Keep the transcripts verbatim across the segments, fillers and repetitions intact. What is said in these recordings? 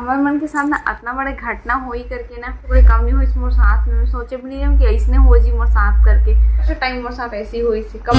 हमर मन के साथ ना अतना बड़े घटना होई करके ना कोई काम नहीं होइस मोर साथ में। मैं सोचे भी नहीं रहूं कि ऐसने हो जी मोर साथ करके। अच्छा टाइम मोर साथ ऐसी होइस कब।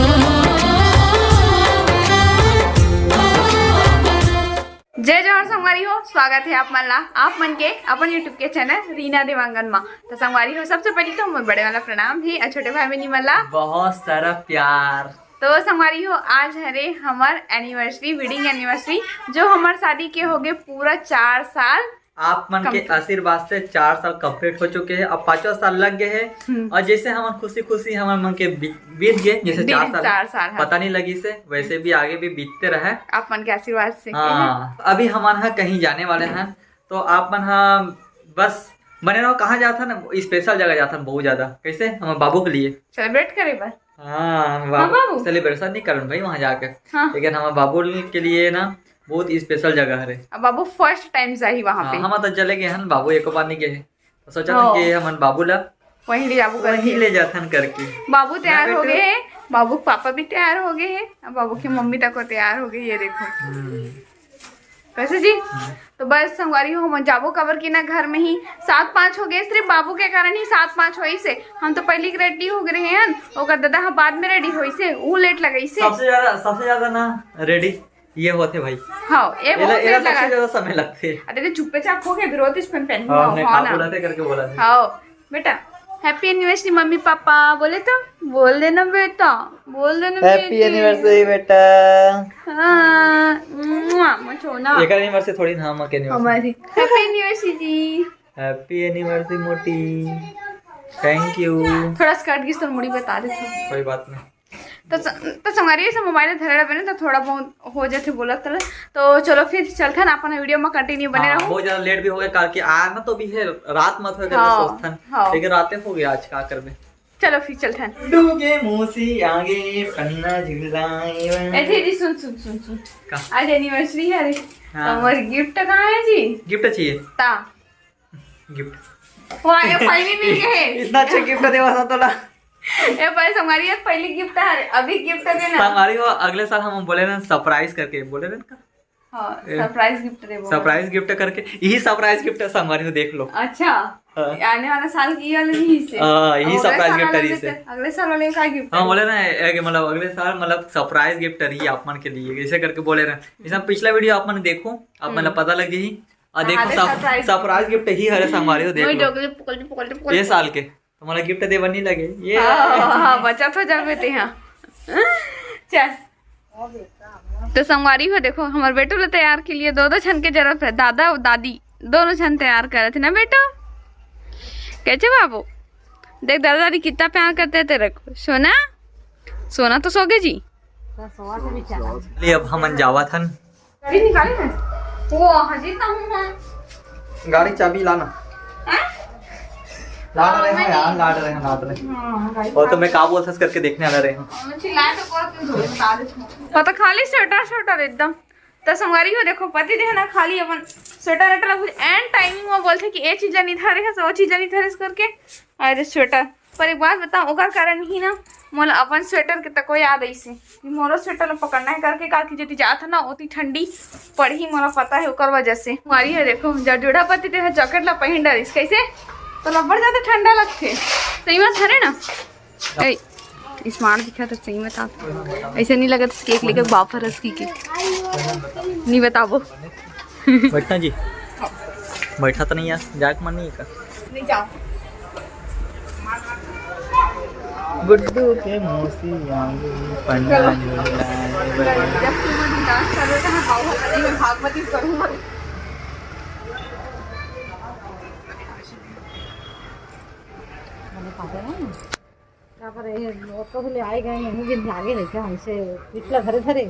जय जोहार संगवारी हो, स्वागत है आप मन ला, आप मन के अपन YouTube के चैनल रीना देवांगन मा। तो संगवारी हो, सबसे पहले तो मोर बड़े वाला प्रणाम है और छोटे भाई बहनी मन ला बहुत सारा प्यार। तो संगवारी हो, आज हरे हमर एनिवर्सरी, वेडिंग एनिवर्सरी, जो हमर शादी के हो गए पूरा चार साल। आप मन के complete। आशीर्वाद से चार साल कंप्लीट हो चुके हैं, अब पांचवा साल लग गए हैं। हम्म। और जैसे हमन खुशी खुशी हमन मन के बी-, बीत गए, जैसे बीत चार साल, चार साल, हाँ। पता नहीं लगी से, वैसे भी आगे भी बीतते रहे। आप मन के आशीर्वाद से। हाँ, अभी हमन हा कहीं जाने वाले हैं, तो आप मन हा बस बने रहो। कहाँ जाथन? स्पेशल जगह जाथन बहुत ज्यादा। कैसे? हमर बाबू के लिए सेलिब्रेट करे बर। हाँ, हम हाँ, बाबू बाबू। सेलिब्रेशन नहीं करन भाई वहाँ जाके। हाँ। लेकिन हमर बाबू के लिए ना बहुत स्पेशल जगह हरे। अब बाबू फर्स्ट टाइम जाही वहाँ हाँ, पे। हम तो चले गए हन, बाबू एको बार नहीं गए हैं। तो सोचा था हाँ। कि हमन बाबू ला वहीं ले जाबो वहीं करके। ले जाथन करके। बाबू तैयार ना हो बेटू? गए हैं, बाबू के पापा भी तैयार हो गए हैं, अब बाबू की मम्मी तक को तैयार हो गई, ये देखो। हम्म। कैसे जी? हम्म। तो बस संगवारी हो, हम जाबो काबर कि ना घर में ही सात पाँच हो गए, सिर्फ बाबू के कारण ही सात पाँच होइस हे। हम तो पहली रेडी हो गए हैं, ओकर दादा ह बाद में रेडी होइस हे, वो लेट लगाइस हे। सबसे ज्यादा, सबसे ज्यादा ना रेडी ये होथे भाई। हाँ, ये एला, बहुत एला लेट लगा। सबसे ज्यादा समय लगथे। अरे, तो चुप्पे चाप हो के विरोध इस पे पहन हाँ, लो, हमने हाँ का ना। बोला थे करके बोला थे। हाँ, बेटा, हैप्पी एनिवर्सरी मम्मी पापा बोले तो, बोल देना बेटा, बोल देना हैप्पी बेटी। एनिवर्सरी बेटा। हाँ, मुआ, मुआ, छोना। एकर एनिवर्सरी थोड़ी ना, हम के एनिवर्सरी। हमारी। हैप्पी एनिवर्सरी जी। हैप्पी एनिवर्सरी मोटी। Thank you. थोड़ा स्कर्ट की तो मुड़ी बता देते हैं। कोई बात नहीं। तो स-, तो संगवारी से मोबाइल धरे रहबे ना, तो थोड़ा बहुत हो जाथे बोलत तले। तो चलो फिर चलथन, अपन वीडियो में कंटिन्यू बने हाँ, रहो। बहुत ज्यादा लेट भी हो गया, काबर कि आना तो भी है, रात मत हो गया हाँ, सोचथन। हाँ। लेकिन राते हो गया आज, का करबे। चलो फिर चलथन। डूगे मौसी आगे पन्ना झुलाए। ए जी, जी, सुन, सुन, सुन, सुन। का? आज एनिवर्सरी है रे। हाँ। तो मोर गिफ्ट कहाँ है जी? गिफ्ट चाहिए? ता। गिफ्ट। वाह, ये पहली मिल गए। इतना अच्छा गिफ्ट देवा था तोला। ए भाई, संगवारी, ये पहली गिफ्ट है, अभी गिफ्ट देना। संगवारी हो, अगले साल हम बोले ना सरप्राइज करके, बोले ना का? हाँ, ए, सरप्राइज गिफ्ट देबो। सरप्राइज गिफ्ट करके, यही सरप्राइज गिफ्ट है संगवारी हो, देख लो। अच्छा। हाँ। आने वाला साल की वाला नहीं से। हाँ, यही अगले सरप्राइज साल गिफ्ट वाला रही में से। तो, अगले साल वाले में का गिफ्ट हाँ, है? बोले ना, ए, कि मतलब अगले साल मतलब सरप्राइज गिफ्ट रही आप मन के लिए, ऐसे करके बोले ना। जैसे हम पिछला वीडियो आप मन देखो, आप मन हम्म। पता लग जाही। आ, देखो, आधे सब सरप्राइज। सरप्राइज गिफ्ट ही हरे संगवारी हो, देख वही लो। डोकले पकड़, पकड़, पकड़। ये साल के तुम्हारा गिफ्ट देवन नहीं लगे। ये हाँ, हाँ, हाँ, बचत हो जाबे ते, हाँ। चल। तो संगवारी हो, देखो, हमर बेटू ला तैयार के लिए दो, दो झन के जरूरत है, दादा और दादी, दोनों झन तैयार करत है ना बेटू? कैसे बाबू? देख, दादा दादी कितना प्यार करते हैं तेरे को, सोना। सोना तो सो गए जी। तो सोना से भी चला। चलिए, अब हमन जावत हन। गाड़ी निकाले ना। वो हजी तो हूँ, हाँ। गाड़ी चाबी लाना। हैं? लाड रहे हैं यार, लाड रहे हैं, लाड रहे हैं। हाँ, गाड़ी और तो मैं का बोलथस करके देखने वाला रहे हूँ। हाँ, चिल्लाए तो कौन तुम धोए बता दे। पता खाली स्वेटर, स्वेटर एकदम। तो संगवारी हो, देखो, पति देह ना खाली अपन स्वेटर, वेटर कुछ एंड टाइमिंग में बोलथे कि ए चीज नहीं धरे है, तो वो चीज नहीं धरे करके। अरे स्वेटर, पर एक बात बताओ, ओकर कारण ही ना मोला अपन स्वेटर के तको याद आइसे कि मोरो स्वेटर ला पकड़ना है करके, काल की जेती जात है ना, ओती ठंडी पड़ही, मोला पता है ओकर वजह से। मारी है देखो, जब जूढ़ा पति ते जैकेट ला पहन डालिस, कैसे तो लब्बड़ ज्यादा ठंडा लगथे। सही बात है ना? ए, स्मार्ट दिखा तो सही में था। ऐसे नहीं लगा था केक लेके बाप रस की के। नहीं बताबो। बैठना जी, बैठा तो नहीं यार, जाए के मन नहीं है का? नहीं जाओ। गुड्डू के मौसी आगे पन्ना चलो। झुलाए बर। जब तुम अभी डांस कर रहे थे, मैं भाव, भाव, भाव मत करूँगा। मैंने कहा था ना। यहाँ पर ये लोग तो बोले आए गए हैं, मुझे आगे नहीं क्या हमसे पिछला धरे धरे।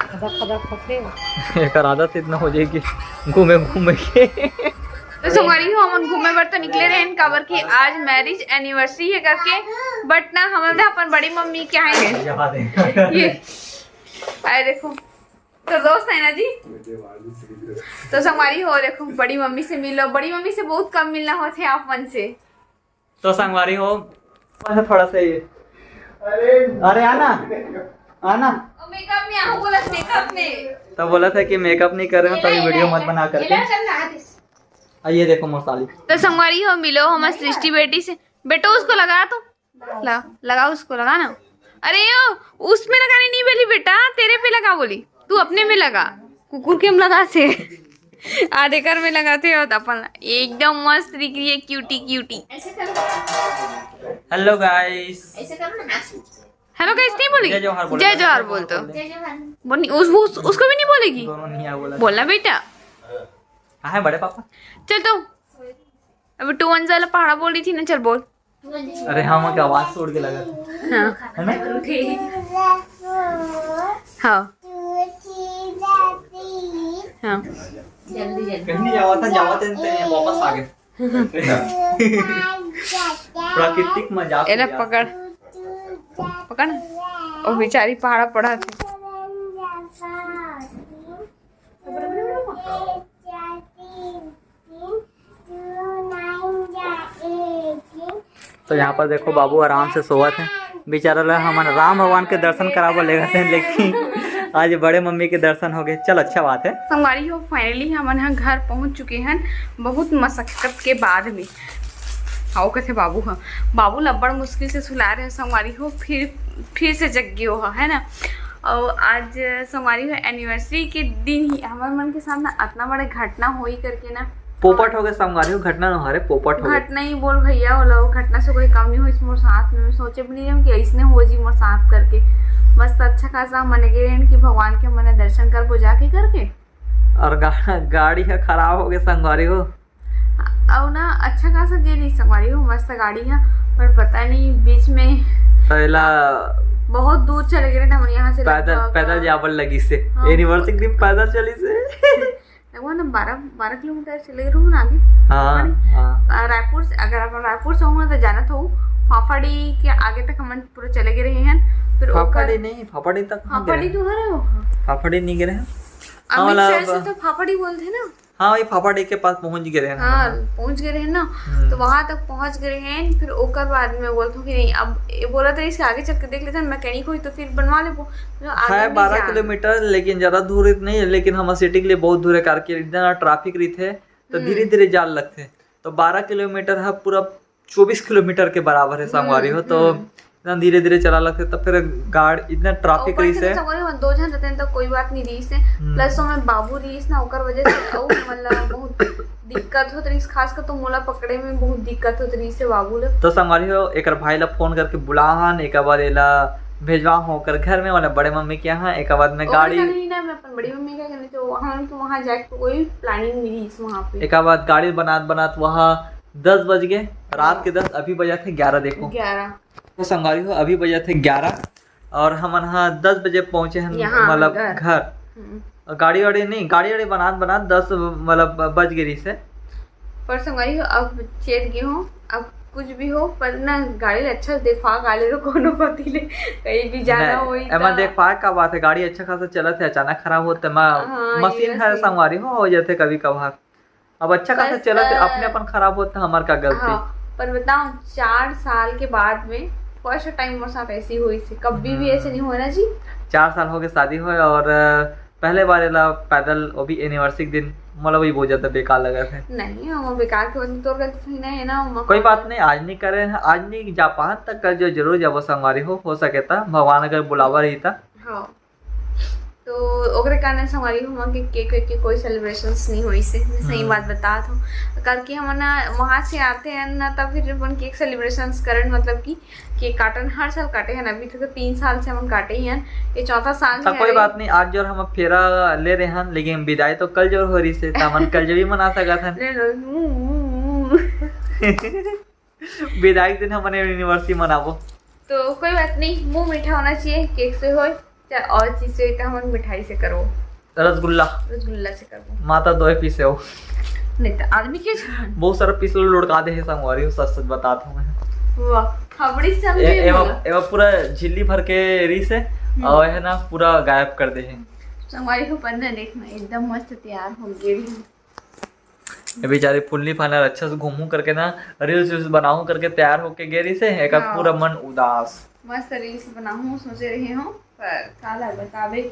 खदक खदक खसे। एकर आदत इतना हो जाए कि घूमे घूमे के। तो संगवारी हो, हमन घूमे बर तो निकले रहे, काबर कि आज मैरिज एनिवर्सरी है करके, बट ना हमन अपन बड़ी मम्मी के आए हैं। ये, अरे देखो, तो दोस्त है ना जी। तो संगवारी हो, देखो, बड़ी मम्मी से मिलो, बड़ी मम्मी से बहुत कम मिलना होथे आप मन से। तो संगवारी हो, बस थोड़ा सा ये। अरे आना, आना। ओ, मेकअप में आओ, बोला मेकअप में। तो बोला था कि मेकअप नहीं कर रहे हो, तो ये वीडियो मत बना करके। आ, ये देखो मसाली। तो संगवारी हो, मिलो हम सृष्टि बेटी से। बेटो, उसको लगा तो। ला, लगा उसको, लगा ना। अरे यो, उसमें लगाने नहीं बोली बेटा, तेरे पे लगा बोली। तू अपने में लगा। कुकुर के में लगा थे। आधे घर में लगा थे और अपन एकदम मस्त दिख रही है, क्यूटी क्यूटी। हेलो गाइस। हेलो गाइस नहीं बोली? जय जोहार बोलो। जय जोहार बोल तो। बोल नहीं, उस, उस, उसको भी नहीं बोलेगी। दोनों नहीं आया बोला। बोलना बेटा। कहाँ है बड़े पापा? चल तो। अभी टू वन वाला पहाड़ा बोल रही थी ना, चल बोल। अरे हाँ, मैं क्या आवाज छोड़ के लगा। हाँ। है ना? हाँ। हाँ। कहीं नहीं जावा था, जावा थे, वापस आ गए। प्राकृतिक मजाक। एला पकड़। पकड़। ओ बेचारी पहाड़ा पड़ा थे। तो यहाँ पर देखो, बाबू आराम से सोवत है। बेचारा ला हमन राम भगवान के दर्शन कराबो लेगत हैं, लेकिन आज बड़े मम्मी के दर्शन हो गए। चल, अच्छा बात है। संगवारी हो, finally हमन ह घर पहुँच चुके हैं बहुत मशक्कत के बाद में। आओ कथे बाबू ह, बाबू ला बड़ मुश्किल से सुला रहे संगवारी हो, फिर फिर से जग गयो ह, है ना। और आज संगवारी हो एनिवर्सरी के दिन ही हमर मन के साथ ना अतना बड़े घटना होई करके ना। पोपट हो गए संगवारी हो, घटना न हरे, पोपट हो गए। घटना ही बोल भैया, ओला वो घटना से कोई कम नहीं होइस मोर साथ में। मैं सोचे भी नहीं रहे कि ऐसने हो जी मोर साथ करके। मस्त अच्छा खासा मन गे रहन कि भगवान के मन दर्शन करबो जाके करके। और गा-, गाड़ी ह खराब हो गए संगवारी हो। अउ ना अच्छा खासा गे रही संगवारी हो, मस्त गाड़ी ह, पर पता नहीं बीच में तो एला बहुत दूर चले गए रहे हमन यहाँ से पैदल, लगभग पैदल जावल लगी से। हाँ। एनिवर्सरी के दिन पैदल चली से। लगभग ना बारह, बारह किलोमीटर चले गए रहूँ ना आगे। हाँ, फाफाड़ी। हाँ। आ, रायपुर से, अगर आप रायपुर से होंगे तो जाना तो फाफाड़ी के आगे तक हमन पूरा चले गए रहे हैं। फिर ओकर फाफाड़ी नहीं, फाफाड़ी तक कहाँ गए फाफाड़ी हैं? तो हरे वो। फाफाड़ी नहीं गए हैं। हाँ, अमृतसर मतलब से तो फाफाड़ी बोलते हैं ना। हाँ, वही फाफाड़ी के पास पहुँच गए रहे हैं हाँ, हम। पहुँच गए रहे ना। हम्म। तो वहाँ तक पहुँच गए रहे हैं, फिर ओकर बाद में बोलता हूँ कि नहीं, अब ये बोला था इसके आगे चल के देख लेते हैं, मैकेनिक हुई तो फिर बनवा लेबो। तो आगे है नहीं बारह जा। किलोमीटर, लेकिन ज़्यादा दूर नहीं है, लेकिन हमर सिटी के लिए बहुत दूर है, करके इतना ट्रैफिक रहिथे, तो हम्म। धीरे-धीरे जाल लगथे। तो बारह किलोमीटर ह पूरा चौबीस किलोमीटर के बराबर है, संगवारी हो, हम्म, तो हम्म। इतना धीरे-धीरे चला लगथे, तब फिर गाड़-, इतना ट्रैफिक ऊपर रहिस से है। तो संगवारी हो, दो झन रहते हैं तो कोई बात नहीं रहिस है। हम्म। प्लस ओमे बाबू रहिस ना, ओकर वजह से अउ मतलब बहुत दिक्कत होत रहिस, खासकर तो मोला पकड़े में बहुत दिक्कत होत रहिस है बाबू ला। तो संगवारी हो, एकर भाई ला फोन करके बुला हन, एकर बाद एला भेजवा हूँ ओकर घर में, वाला बड़े मम्मी के यहाँ। एकर बाद में ओकर गाड़ी घर नहीं ना, मैं अपन बड़ी मम्मी के घर, नहीं तो वहाँ, उनके वहाँ जाए के कोई प्लानिंग नहीं रहिस वहाँ पे। एकर बाद गाड़ी बनात बनात वहाँ दस बज गए, रात के दस, अभी बजा थे ग्यारह। देखो ग्यारह। तो संगवारी हो, अभी बजे थे ग्यारह और हमन ह दस बजे पहुंचे हन, यहाँ मतलब घर। घर। हम्म। और गाड़ी वाड़ी नहीं, गाड़ी वाड़ी बनात बनात दस मतलब बज गई से। पर संगवारी हो, अब चेत गई हूँ, अब कुछ भी हो, पर ना गाड़ी ल अच्छा से देखा का ले रो, कोनो कोती ले कहीं भी जाना नहीं, होई एमा त। देखा का बात है, गाड़ी अच्छा खासा चलत है, अचानक खराब होत है, मा-, हाँ, मशीन ये है सही। संगवारी हो, हो जाते कभी कभार। अब अच्छा खासा बस, चलत है, अ, अपने अपन खराब होत है, हमार का गलती। हाँ, पर बताओ, चार साल के बाद में फर्स्ट टाइम मोर साथ ऐसी हुई से, कभी भी ऐसे हम्म। नहीं हुआ ना जी। चार साल हो गए शादी हुए और, अ, पहले बार एला पैदल, वो भी एनिवर्सरी के दिन, मोला वही बहुत ज्यादा बेकार लगा था। नहीं, वो बेकार के वजह तोर गलती थोड़ी ना है ना, वो कोई बात नहीं, आज नहीं करे हैं, आज नहीं जा पाहन तक कल जो जरूर जाबो संगवारी हो, हो सके ता भगवान अगर बुलावा रही ता। हाँ। तो ओकरे कारण संगवारी हो, हमन के केक वेक के कोई सेलिब्रेशंस नहीं होइस हे, मैं सही हम्म। बात बतात हूँ। करके हमन ना वहाँ से आते हैं ना, तब फिर अपन केक सेलिब्रेशंस करन, मतलब कि केक काटन, हर साल काटे हैं। अभी तक तो तीन साल से हमन काटे ही हैं, ये चौथा साल अच्छा, है कोई रे। बात नहीं, आज जोर हम फेरा ले रहे हैं, लेकिन विदाई तो कल जोर हो रही से, तो हमन कल जो भी मना सकत हैं। ले लो। विदाई के दिन हमन एनिवर्सरी मनाबो। तो कोई बात नहीं, मुंह मीठा होना चाहिए, केक से होय चाहे और चीज से होय, तो हमन मिठाई से करो। रसगुल्ला। रसगुल्ला से करबो। माता दोय पीसे हो। नहीं तो आदमी के छान। बहुत सारा पीस लुढ़का दे है संगवारी हो, सच सच बतात हूँ मैं। वाह, खबड़ी समझे ए-, एवा, बोला। एवा पूरा झिल्ली भर के रीस है, हम्म। और है ना, पूरा गायब कर दे है। संगवारी हो, पन्ना देखना, एकदम मस्त तैयार हो गई। ये बेचारी फुल्ली फानर अच्छा से घूमू करके ना, रील्स वील्स बनाऊ करके तैयार होके गे रही से, एकर हाँ। पूरा मन उदास। मस्त रील्स बनाऊ सोचे रहे हो, पर काला बताबे।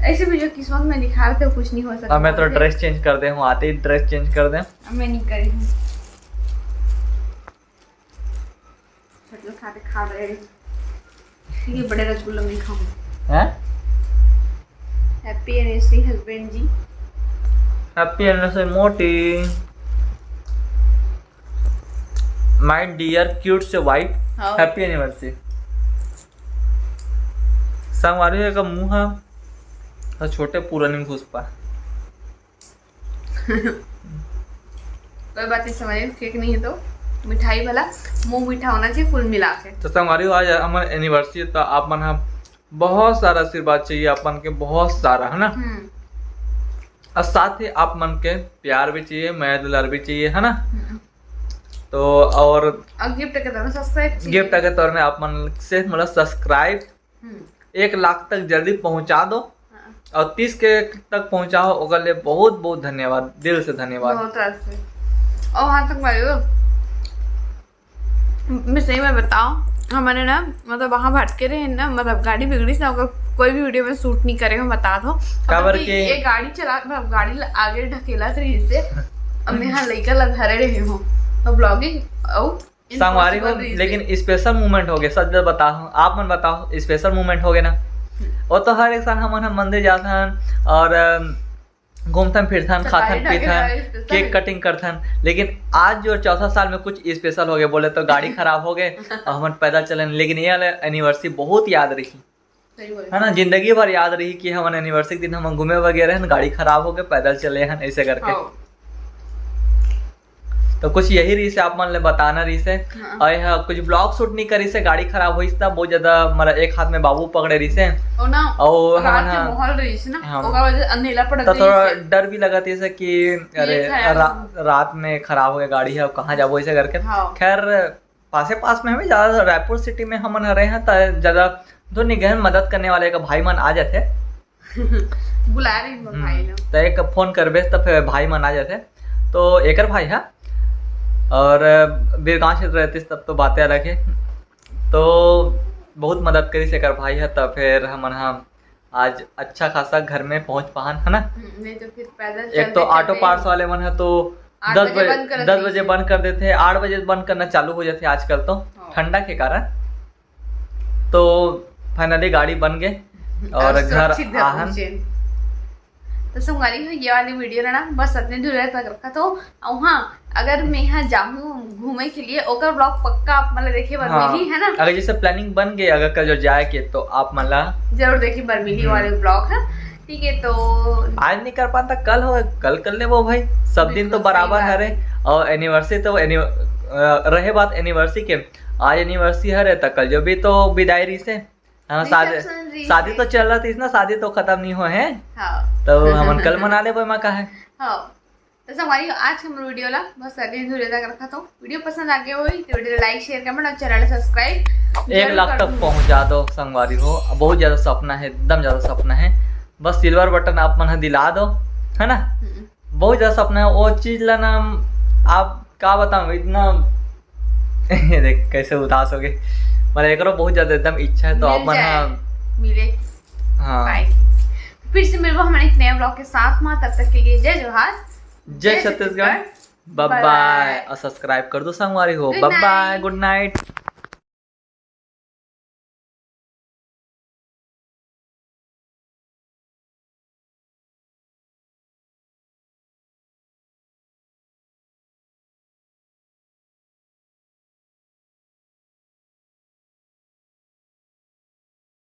ऐसे भी जो किस्मत में लिखा रहता है, कुछ नहीं हो सकता। अब मैं तो ड्रेस चेंज कर दे हूँ, आते ही ड्रेस चेंज कर दे। अब मैं नहीं करी हूँ। चॉकलेट खाते खाते रहे। ये बड़े रसगुल्ला नहीं खाऊंगा। हैं? Happy anniversary husband जी। Happy anniversary मोटी। My dear cute से wife, हाँ। Happy anniversary। संगवारी हो, एकर मुंह ह तो छोटे, पूरा नहीं घुस पा। कोई बात नहीं, समझ केक नहीं है तो मिठाई वाला मुंह मीठा होना चाहिए, कुल मिला के। तो संगवारी हो, आज हमर एनिवर्सरी है, तो आप मन ह बहुत सारा आशीर्वाद चाहिए आप मन के, बहुत सारा, है ना? हम्म। और साथ ही आप मन के प्यार भी चाहिए, मया दुलार भी चाहिए, है ना? हम्म। तो और और गिफ्ट के तौर में सब्सक्राइब चाहिए। गिफ्ट के तौर में आप मन से मतलब सब्सक्राइब हम्म। एक लाख तक जल्दी पहुंचा दो। हाँ। और तीस के तक पहुंचाओ, ओकर लिए बहुत बहुत धन्यवाद, दिल से धन्यवाद। बहुत तरह से। और हाँ, तक भाई, मैं सही में बताओ, हमने ना, मतलब, वहाँ भटके रहे ना, मतलब, गाड़ी बिगड़ी ना, ओकर कोई भी वीडियो में शूट नहीं करे, मैं बता दो। काबर क्योंकि के? ये गाड़ी चला, मतलब, गाड़ी ल-, आगे ढकेलत रही से, अब मैं यहाँ लइका ला धरे रहे हूँ, तो ब्लॉगिंग और संगवारी हो, impossible रही से। लेकिन स्पेशल मोमेंट हो गए, सच में बताओ, आप मन बताओ, स्पेशल मोमेंट हो गए ना। वो तो हर एक साल हमन हम मंदिर जाथन और अम, घूमथन फिरथन, तो खाथन गाड़ी ढकेला पीथन, वाली स्पेशल केक है। कटिंग करथन, लेकिन आज जो चौथा साल में कुछ स्पेशल हो गए, बोले तो गाड़ी खराब हो गए और हमन पैदल चले, लेकिन ये वाले एनिवर्सरी बहुत याद रही, सही बोले। है ना? जिंदगी भर याद रही कि हमन एनिवर्सरी के दिन हमन घूमे बर गए रहन, गाड़ी खराब हो गए, पैदल चले हन, ऐसे करके। हाँ। तो कुछ यही रही से आप मन ले बताना रही से। हाँ। और यहाँ कुछ ब्लॉग शूट नहीं करी से, गाड़ी खराब हुई से, बहुत ज्यादा, मतलब, एक हाथ में बाबू पकड़े रही से। और ना, और रात हमन के हा, माहौल रही से ना, हाँ। ओकर वजह से अंधेला पड़त तो थोड़ा रही से। डर भी लगत है कि अरे खराब। रा, रात में खराब हो गया गाड़ी है, अब कहाँ जाबो, ऐसे करके। हाँ। खैर, पासे पास में हमें ज्यादा, रायपुर सिटी में हमन रहे हैं तो ज्यादा दूर नहीं गए, मदद करने वाले का भाई मन आ जाते। बुला रही हूँ भाई लोग। तो एक फोन करबे तो फिर भाई मन आ जाते। तो एकर भाई है और बीरगांव क्षेत्र रहतीस तब तो बातें अलग है। तो बहुत मदद करी से एकर भाई है, तो फिर हमन हम आज अच्छा खासा घर में पहुंच पाहन, है ना? हम्म, नहीं तो फिर पैदल एक तो चलते ऑटो चलते पार्ट्स वाले मन है तो आठ दस बजे बजे बंद कर दस देते बजे हैं। बंद कर देते हैं, आठ बजे बंद करना चालू हो जाते हैं आजकल तो, हाँ। ठंडा के कारण। तो फाइनली गाड़ी बन गए और घर सुरक्षित घर आहन। पहुंचे। तो संगवारी हो, ये वाली वीडियो ना बस इतने दूर तक रखा तो। और हाँ, अगर मैं यहाँ जाऊँ घूमे के लिए, ओकर ब्लॉग पक्का आप मतलब देखे बर हाँ, मिली, है ना? अगर जैसे प्लानिंग बन गई अगर कल जो जाए के, तो आप मन ला जरूर देखी बर मिली हम्म। वाले ब्लॉग है। ठीक है, तो आज नहीं कर पाता, कल हो, कल कर ले वो भाई, सब दिन तो बिल्कुल, सही बराबर बात हरे। है। और एनिवर्सरी तो एनि-, अ, रहे बात एनिवर्सरी के, आज एनिवर्सरी हरे तो कल जो भी तो विदाई रही से। हाँ, शादी Reception रही शादी से। तो चल रहा थी ना, शादी तो खत्म नहीं हुए है, हाँ। तो हमन कल मना लेबो, मैं कहा है। हाँ। तो संगवारी, आज के हमर वीडियो ला बस अतने दूर तक रखा तो। वीडियो पसंद आ गया होई तो वीडियो लाइक, शेयर, कमेंट और चैनल सब्सक्राइब एक लाख तक पहुंचा दो संगवारी हो, बहुत ज्यादा सपना है, एकदम ज्यादा सपना है, बस सिल्वर बटन आप मन ह दिला दो, है ना? बहुत ज्यादा सपना है वो चीज ला ना, आप का बताऊं, इतना देख कैसे उदास हो गए, मतलब एकरो बहुत ज्यादा एकदम इच्छा है, तो आप मन ह मिले। हाँ। बाय। फिर से मिलबो हमन एक नए ब्लॉग के साथ में, तब तक के लिए जय जोहार, जय छत्तीसगढ़। बाय बाय। और सब्सक्राइब कर दो संगवारी हो। बाय बाय, गुड नाइट।